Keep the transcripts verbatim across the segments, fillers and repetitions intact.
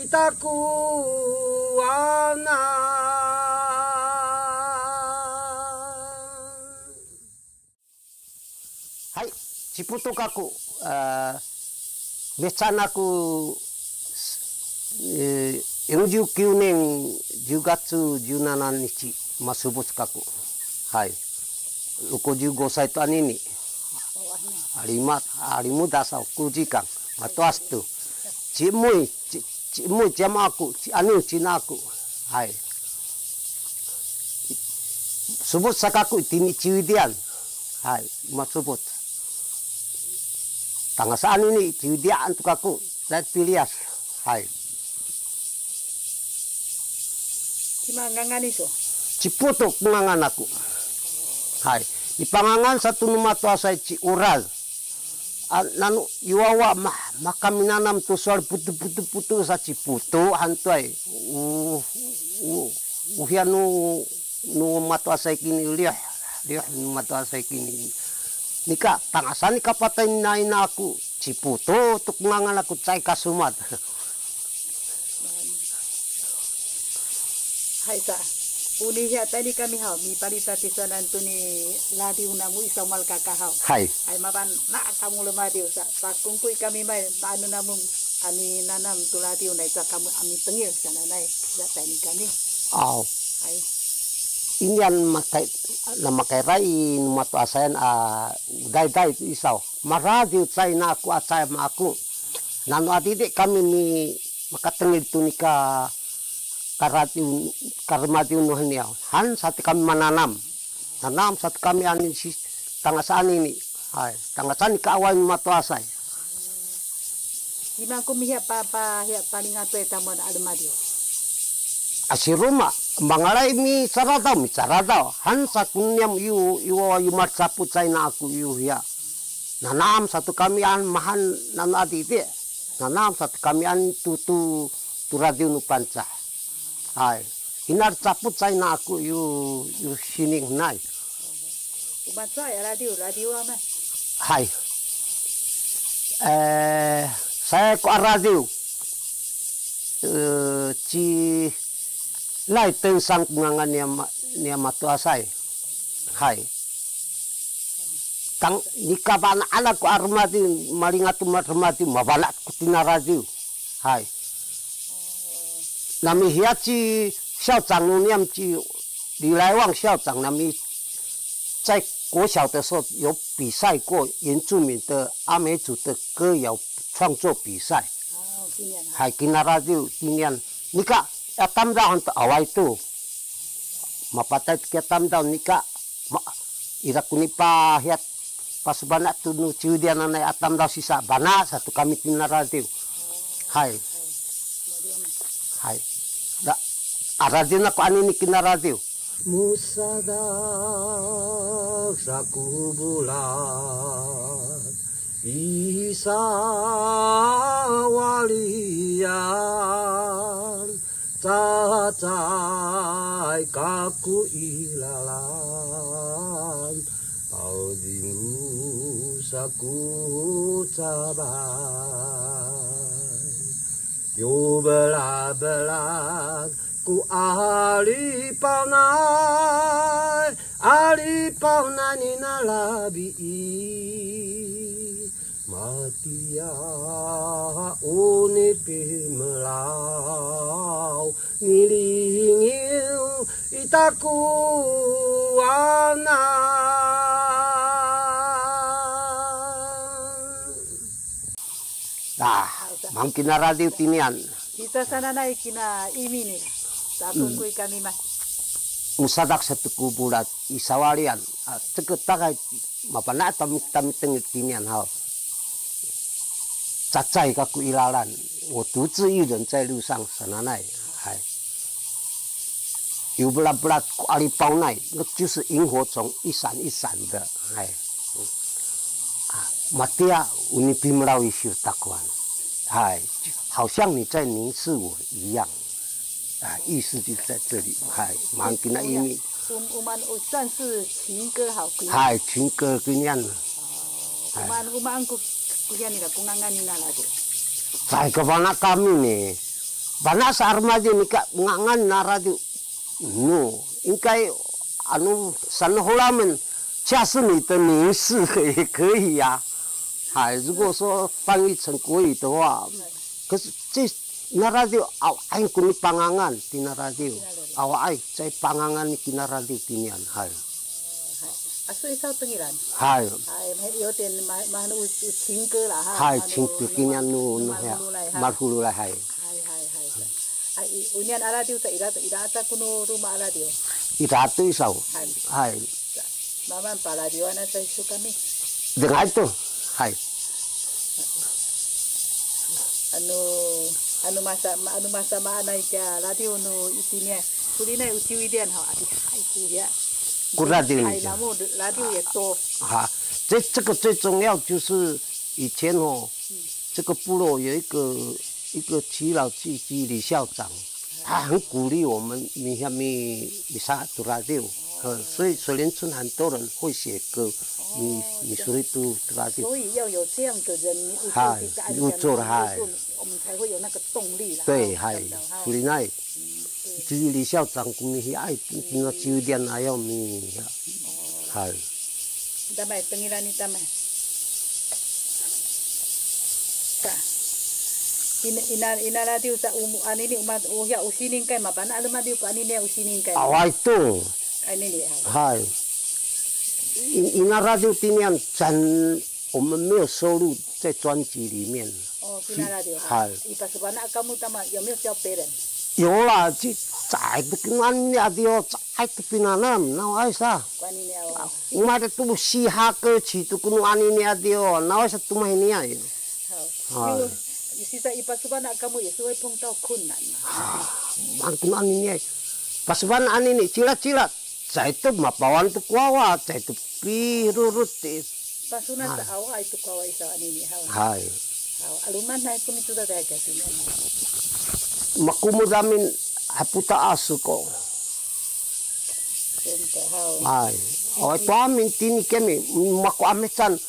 takuanan. Hay, ciputuk aku, eh, mihecaan aku, eh, yongjiw kiwning, jiwgacu, jiwnanan nici, masubus kaku. Hay, luko jiwgosay to anini. Alimat, alimudas aku jikang, matoas tu. Cimuy, ci, cimuy, ciyama aku, ci anu, cina aku. Hay. Subut sakaku itini ciwidian. Hay, masubut. Tangasaan ini, ciwidian tu kaku, sa piliyas. Hay. Cima ngangan isu? Ciputuk ngangan aku. Hay. Ipangangan satu nu matoasay ci Ural. A, nanu i wawa ma, makaminanam tu sowal putu, putu, putu sa ciputuk hantuay. U, u, uhian nu, nu matoasay kini liuh, liuh nu matoasay kini. Nika, tangasan nika patay na ina aku, ciputuk tu ngangan aku caay kasumat. Hay sa. Uni hiya tayni kami haw, mipalita tisowanan tuni ladiw namu i sawmal kaka haw. Hay. Hay mapan na kamu lemadiw sa. Pakungkuy kami may, paanu namu kami nanam tu ladiw na ica kamu ami tengil sananay. Sa tayni kami. Aw. Hay. Inian makay, na makayrain, matoasayan a dayday tu isaw. Maradiw caay na aku a caay ma aku. Nanu adidi kami mi makatengil tu nika karadiw, karemadiw nu heniyaw. Han sati kami mananam. Nanam sati kami ani si tangasaan ini. Hay, tangasaan nika awaay matoasay. Iman ku mihiya pa, pa, hiya palingatoy tamuan a lemadiw. Asiruma, mangalay micaradaw, micaradaw. Han sa ku niyam iyu, iyu, iyu marcaput caay na aku iyu hiya. Nanam satu kamian mahan nanu adidi. Nanam satu kamian tu, tu, tu radiw nu Pangcah. Hay. Kinar caput caay na aku yu, yu sining nay. Umaca ya radiw, radiw a may. Hay. Eh, saya ko a radiw. Eh, ci Lay Tensang ku ngangan niya ma, niya matoasay. Hay. Tang, nika bana ala ko a remadiw, malingatu ma remadiw, mabana ko tina radiw. Hay. Nami hiya ci 校长 nu niyam ci 李来旺校长 nami 在国小的时候有比赛过原住民的阿美族的歌谣创作比赛。哦，今年啊。Hay, kina radiw, kinian. Nika, ya tamdaw han to awaay to. Mapatay to kiya tamdaw nika, ma, ira ku nipahiya pasubana tu nu ciwidian nanay a tamdaw sisa bana satu kami kina radiw. Hay. Hay. Da, a radiw na ko anini kina radiw. Musadak saku bulan i sawalian. Cacay kaku i lalan, aw dingu saku cabay. Yu belabelak ku alipawnay, alipawnay ni nalabi i. Matiya uni pimelaw nilingil i takuanan. Nah, mangkinaradiw tinian. Kita sananay kina imi ni. Tapungkuy kami mah. Musadak satu kubulat i sawalian. Ah, ceketagay mapana tami tami tengil tinian haw. Cacay kaku i lalan, 我独自一人在路上 sananay. Hay. Yu belabelak ku alipawnay, 那就是萤火虫一闪一闪的。Hay. Ah, matiya uni pimelaw i siyu takuan. Hay. 好像你在凝视我一样。 啊，意思就在这里。Hay, mangkina imi. Um, uman, 算是情歌好，kinian. Hay, 情歌 kinian. Oh, uman, uman ku, kinian nila, ku ngangan nila lagi. Caay ka fana' kami ni. Bana sa remaja nika ngangan na radio. No, 应该 anu, sana hulamen, 加是你的名字也可以呀。哎，如果说翻译成国语的话，可是这 na radio awaay ko nipangangan tina radio. Awaay, caay pangangan ni kina radio tinian, hay. 啊，所以照等于啦。Hay. 哎，有点蛮蛮有有情歌啦哈。Hay, 情歌 kinian nu nu ya. Malhulay ha. Malhulay, hay. 嗨嗨嗨嗨。啊，i, onian a radio sa ira, ira sa ko no ruma a radio. Ira to isaw. Hay. Hay. Maman pa radio ana sa isu kami. Dengan itu. Hay. Anu, anu masa, anu masa maanay ka radio no itiniay. Sulinay o ciwidian haw, adihay ko hiya. Ko radio ni. Hay, namu radio 也多。哈，这这个最重要就是以前哦，这个部落有一个一个耆老寄居李校长，他很鼓励我们，米下米米沙 to radio，呃，所以水林村很多人会写歌，米米苏里 to radio。所以要有这样的人，有做的，嗨，有做的，嗨。我们才会有那个动力啦。对，嗨，真的哈。所以那，寄居李校长，我们是爱那几点还要米，嗨。 Tamay, tengilan ni tamay. Sa. Ina, ina, ina radio sa umu, anini uma, uhiya usining kay, mapana alam radio pa anini usining kay. Awaay to. Anini, awaay. Hay. In, ina radio tinian 真，我们没有收录在专辑里面。哦，kina radio. Hay. I pasubana kamu tama, 有没有教别人？有啦，这 caay to pinanam ni radio, caay to pinanam, nawaay sa. Ko anini awa. Umada to siha ke ci to ko no anini radio, nawaay sa to mahiniyay. 好，好。因为其实一般出版那科目也是会碰到困难嘛。Mang ko no anini, pasubana anini, cila-cila, caay to mapawan to ko wawa, caay to pirurut ti. Pasuna sa awa itu ko wawa isa anini, haw. Hay. Haw, aluman na itu misuda daya kasi. Makumud amin haputa asu ko. Hay. Awa to amin tini kami, mako amecan.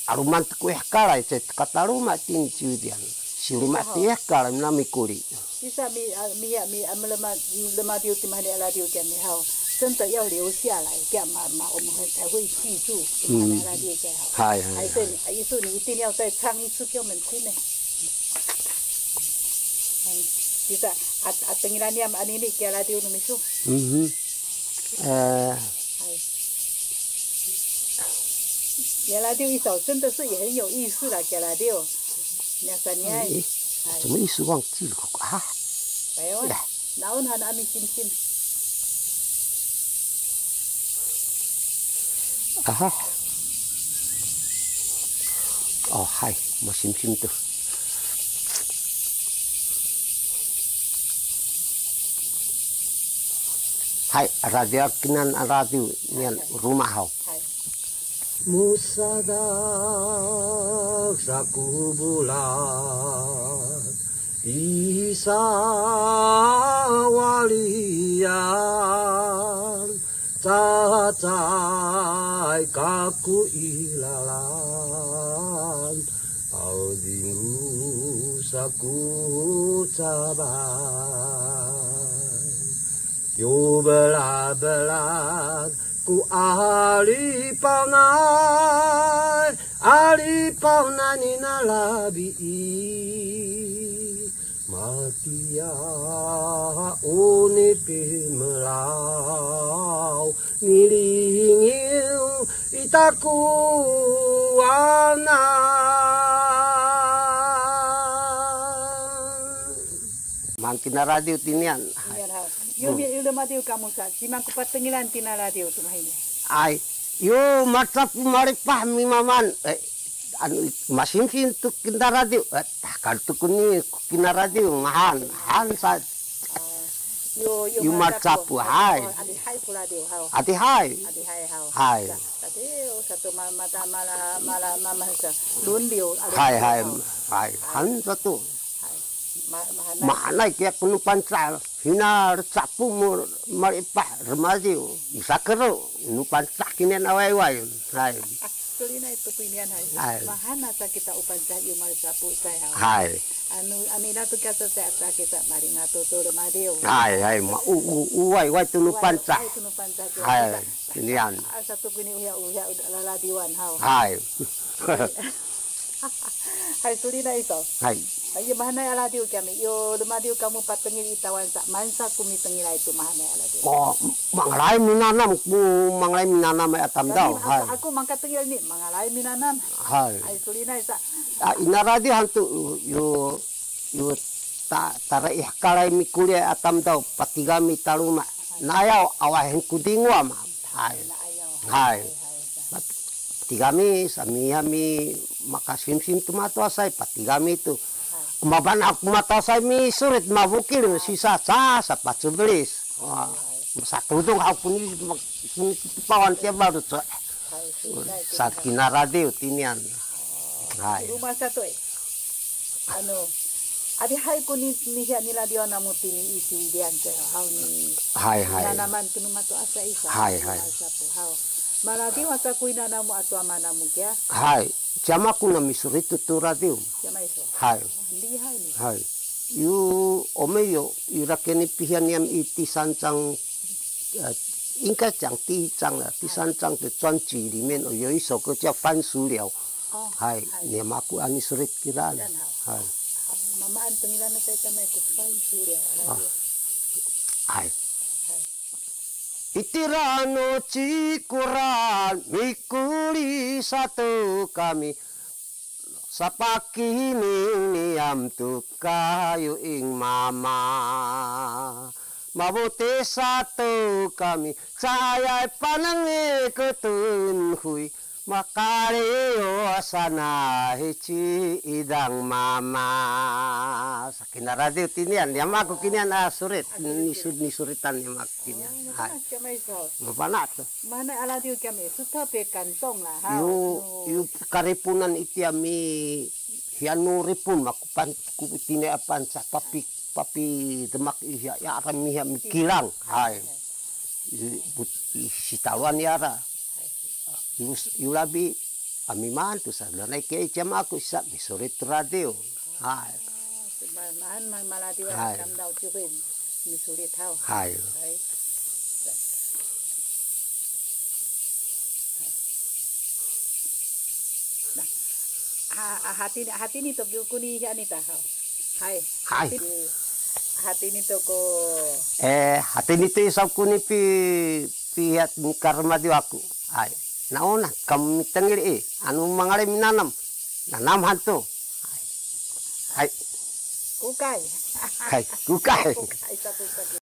Aruman teku ehkalay, cay tekataluma tini ciwidian. Siluma ti ehkalay, nami kuli. Bisa mi, ah, mi, mi, ah, melema, lemadiw timahani aladiw kami haw. 真的要留下来，这样嘛，嘛，我们才会记住 timahani aladiw kami haw. Hay, hay. 还是你，还是你一定要再唱一次给我们听呢。Bisa, at, at tengilan niyam anini kiya ladiw no miso. Mhm. Eh. Hay. Kiya ladiw isaw, 真的是也很有意思啦，kiya ladiw. Niya sa niya. 哎，怎么一时忘记了啊？哎呦，naon han a misimsim. Aha. Oh, hay, masimsim to. Hay, radiw kinan radiw niyan ruma haw. Hay. Musadak sakubulan isawalian. Cacay kaku i lalan, aw dinggu saku cabay. Yu belabelag ku alipawnay, alipawnay ni nalabi i. Matiya uni pimelaw milingiw i takuwanan. Mang kina radiw tiniyan. Iyan haw. Yu mi ilu madiw kamu sa, cima ku patengilan tina radiw tumahini. Ay, yu macap malipah mimaman. Eh, anu, masimsim tu kina radiw. Eh, takal tu kuni ku kina radiw, mahan, han sa. Yu, yu macapu, hay. Adihay pula diw haw. Adihay. Adihay haw. Hay. Sa, tadi, oh, satu ma-, mata mala, mala, mama sa, lundiw, hay, hay, hay. Han satu. Hay. Ma-, mahanay. Mahanay kiya kunu pancal. Hina recapu mu malipah remajiw. Misakero, nu pancal kinen awayway. Hay. Tulinay tu ku inian, hay. Hay. Mahana sa kita u Pangcah yu malsapu, say, haw. Hay. Anu, anu ina tu kasa sa ta kita malinga tu tu lumadiw. Hay, hay, ma, u, u, u, way, way tu nu Pangcah. Way tu nu Pangcah tu. Hay, inian. Asa tu ku ini uya, uya, laladiwan, haw. Hay. Hay, sulinay iso. Hay. Ay, mahanay a ladiw kami. Yo, lumadiw kamu patengil i tawan sa, mansa ku mitengilay tu mahanay a ladiw. O, mangalay minanam ku, mangalay minanam a tamdaw. Kami, hay. Aku mangkatengil ni, mangalay minanam. Hay. Ay, sulinay sa. A, ina ladiw hantu, yo, yo, ta, tara ih kalay mikuli a tamdaw, patigami taluma. Nayaw, awahen ku dingwa ma. Hay. Nayaw. Hay. Hay, hay, sa. Patigami, sami, hami makasimsim tu matoasay, patigami tu. Hay. Mabana ku matoasay misurit, mabukil, sisa sa, sa pacubelis. Wa, masatudung aku ni, ma, sini pawan tiap baru, so. Hay, sisa, sisa. Sa kina ladiw tinian. Hay. Rumah satu, eh. Anu, adihay ku ni, ni hiya ni ladiw namu tini i Siwidian, so, haw ni. Hay, hay. Nanaman tu nu matoasay sa. Hay, hay. Rumah satu, haw. Maladiw asa ku i nanamu a tuama namu kiya. Hay. Cama ku na misurit tu, tu ladiw. Cama iso. Hay. Wah, lihay ni. Hay. Yu, ome yo, yu rakeni pihian yam i 第三章, 呃, 应该讲第一章了, 第三章的专辑里面有一首歌叫《番薯寮》。哦，hay. Hay. Ni maku ani surit kiraan. Hay. Hay. Mamaan tengilan na saya tamay ku 番薯寮. Ah. Hay. Hay. Itira no cikuran mikuli sato kami, sapakining niyam tu kayu ing mama. Mabuti sato kami, cayay panangi ketunhuy, makaliyo sana hici idang mama. Sa kina ladiw tinian, yama ku kinian a surit, nisu-, nisuritan yama ku kinian. Hay. Mapana tu. Mana a ladiw kami, suta pe kantong lah, ha. Yu, yu karipunan iti ami, hianu ripun, maku pan, ku tine apan sa papi, papi demak iya, ya akan miha mikilang. Hay. Yu, but, i, sitaluan yara. Yu, yu labi, ami mantu sa, nanay kay cama aku sa, misurit tu ladiw. Hay. Maan, maan, maladiw a tamdaw ciwin misulit haw. Hay. Hay. Nah, ha, ha, hatini, hatini to ku ni anita haw. Hay. Hay. Hatini, hatini to ko. Eh, hatini to isau ku ni pi, pihat ni karmadiw aku. Hay. Nauna, kami tengil i, anu mangalay minanam. Nanam hantu. Hay. Kukay. Hay, kukay. Kukay, satu, satu.